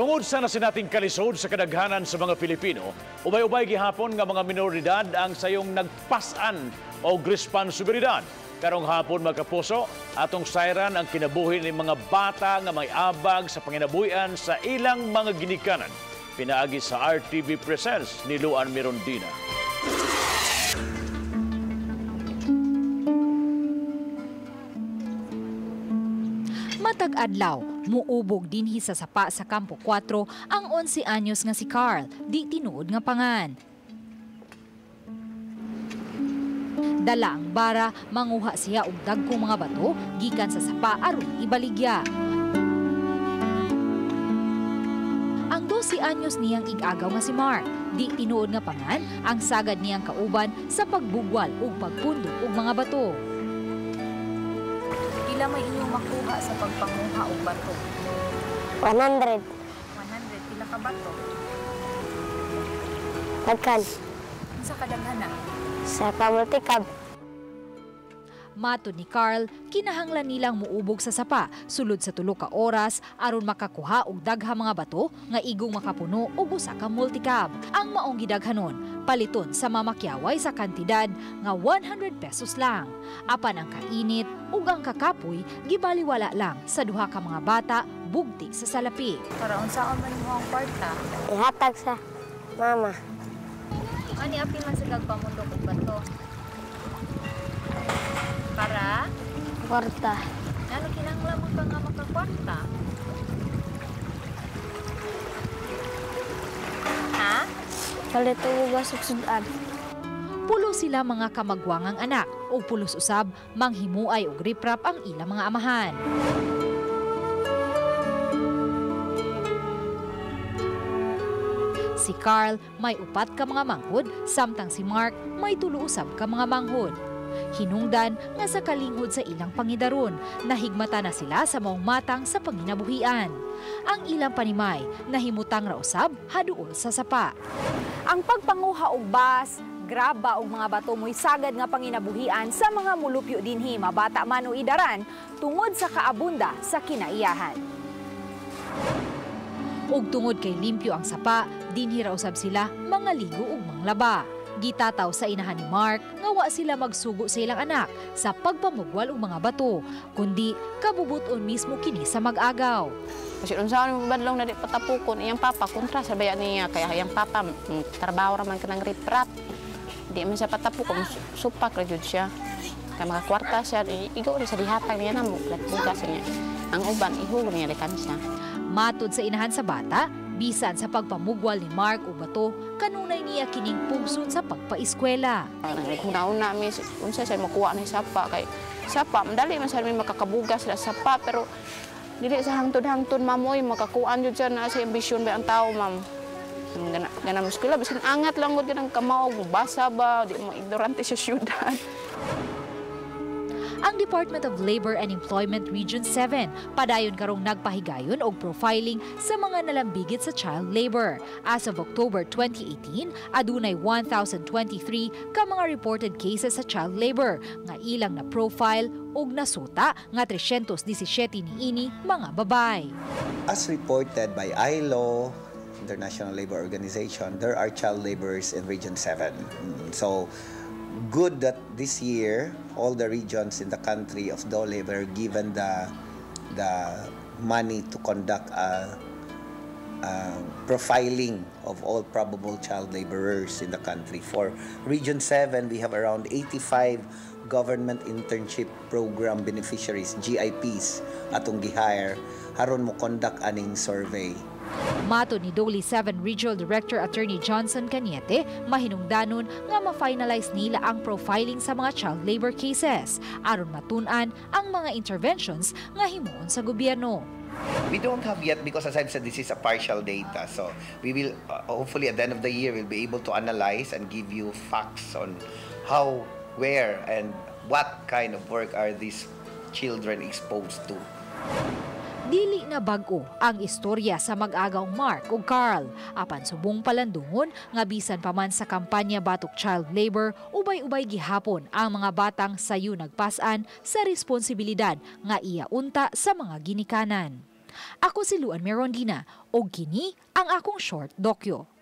Tungod sa nasinating kalisod sa kadaghanan sa mga Pilipino, ubay-ubay gihapon nga mga minoridad ang sayong nagpas-an og responsibilidad. Karong hapon, mga kapuso, atong sayran ang kinabuhi ni mga bata nga may abag sa panginabuhian sa ilang mga ginikanan. Pinaagi sa RTV Presents ni Luan Mirondina. Matag adlaw, muubog dinhi sa sapa sa Kampo 4 ang 11 anyos nga si Carl, di tinuod nga pangan. Dala ang bara, manguha siya og dagkong mga bato gikan sa sapa aron ibaligya. Ang 12 anyos niyang ig-agaw nga si Mark, di tinuod nga pangan ang sagad niyang kauban sa pagbugwal ug pagpundok og mga bato. Pila may inyong makuha sa pagpanguha og bato? 100. 100. Pila ka bato? Daghan. Unsa kadaghan na? Sa pamultikab. Matod ni Carl, kinahanglan nilang muubog sa sapa sulod sa 3 ka oras aron makakuha og daghang mga bato nga igong makapuno og usa ka multicab. Ang maong gidaghanon, paliton sa mamakyaway sa kantidad nga 100 pesos lang. Apan ang kainit ug ang kakapoy gibaliwala lang sa duha ka mga bata bugti sa salapi. Para unsaon man mo ang kwarta? Ihatag sa mama. Ani apil man sa gagpamundok og bato? Para? Kwarta. Ano kinahanglan mo ka nga makakwarta? Ha? Palit og bugas ug sudan. Pulo sila mga kamagwangang anak ug pulos usab manghimuay og riprap ang ilang mga amahan. Si Carl may 4 ka mga manghod samtang si Mark may 3 usab ka mga manghod. Hinungdan nga sa kalinghod sa ilang pangidaron, nahigmata na sila sa maong matang sa panginabuhian. Ang ilang panimay, nahimutang rausab haduol sa sapa. Ang pagpanguha og bas, graba og mga bato mo'y sagad nga panginabuhian sa mga mulupyo dinhi, mabata man o idaran, tungod sa kaabunda sa kinaiyahan. Ug tungod kay limpyo ang sapa, dinhi ra usab sila mga ligo ug manglaba. Gitataw sa inahan ni Mark nga wa sila magsugo sa ilang anak sa pagpamugwal og mga bato, kundi kabubuton mismo kini sa mag-agaw. Kasi unsaon mo badlong na di patapukon iyang papa kontra sa baya niya, kaya iyang papa trabaho ra man kanang riprap. Di man siya patapukon, supak ra jud siya. Kay makakwarta siya, igo ra sa dihatag niya namo, bugas niya. Ang uban ihulog niya likan siya. Matod sa inahan sa bata, bisan sa pagpamugwal ni Mark og bato, kanunay niya kining pugson sa pagpaeskwela. Naghuna-una mi unsa siya makuha ni sapa kay sapa madali man sa mi makakabugas sa sapa, pero dili sa hangtod-hangtod mamoy makakuan jud siya na sa ambisyon ba ang tao, ma'am. Gana, gana mo eskwela bisan angat lang gud kanang kamao basa ba, di mo ignorante sa syudad. Ang Department of Labor and Employment Region 7 padayon karong nagpahigayon og profiling sa mga nalambigit sa child labor. As of October 2018, adunay 1,023 ka mga reported cases sa child labor nga ilang na profile og nasuta nga 317 niini mga babay. As reported by ILO, International Labor Organization, there are child laborers in Region 7. So, good that this year all the regions in the country of DOLE were given the money to conduct a profiling of all probable child laborers in the country. For Region 7, we have around 85 government internship program beneficiaries, GIPs, atong gihire aron mo conduct aning survey. Mato ni DOLE 7 Regional Director Attorney Johnson Cañete, mahinungdanon nga ma-finalize nila ang profiling sa mga child labor cases aron matun-an ang mga interventions nga himuon sa gobyerno. We don't have yet because, as I've said, this is a partial data. So we will hopefully at the end of the year we'll be able to analyze and give you facts on how, where, and what kind of work are these children exposed to. Dili na bag-o ang istorya sa mag-agaw Mark ug Carl. Apan subong palandungon nga bisan pa man sa kampanya batok child labor, ubay-ubay gihapon ang mga batang sayo nagpas-an sa responsibilidad nga iya unta sa mga ginikanan. Ako si Luan Merondina, og kini ang akong short dokyo.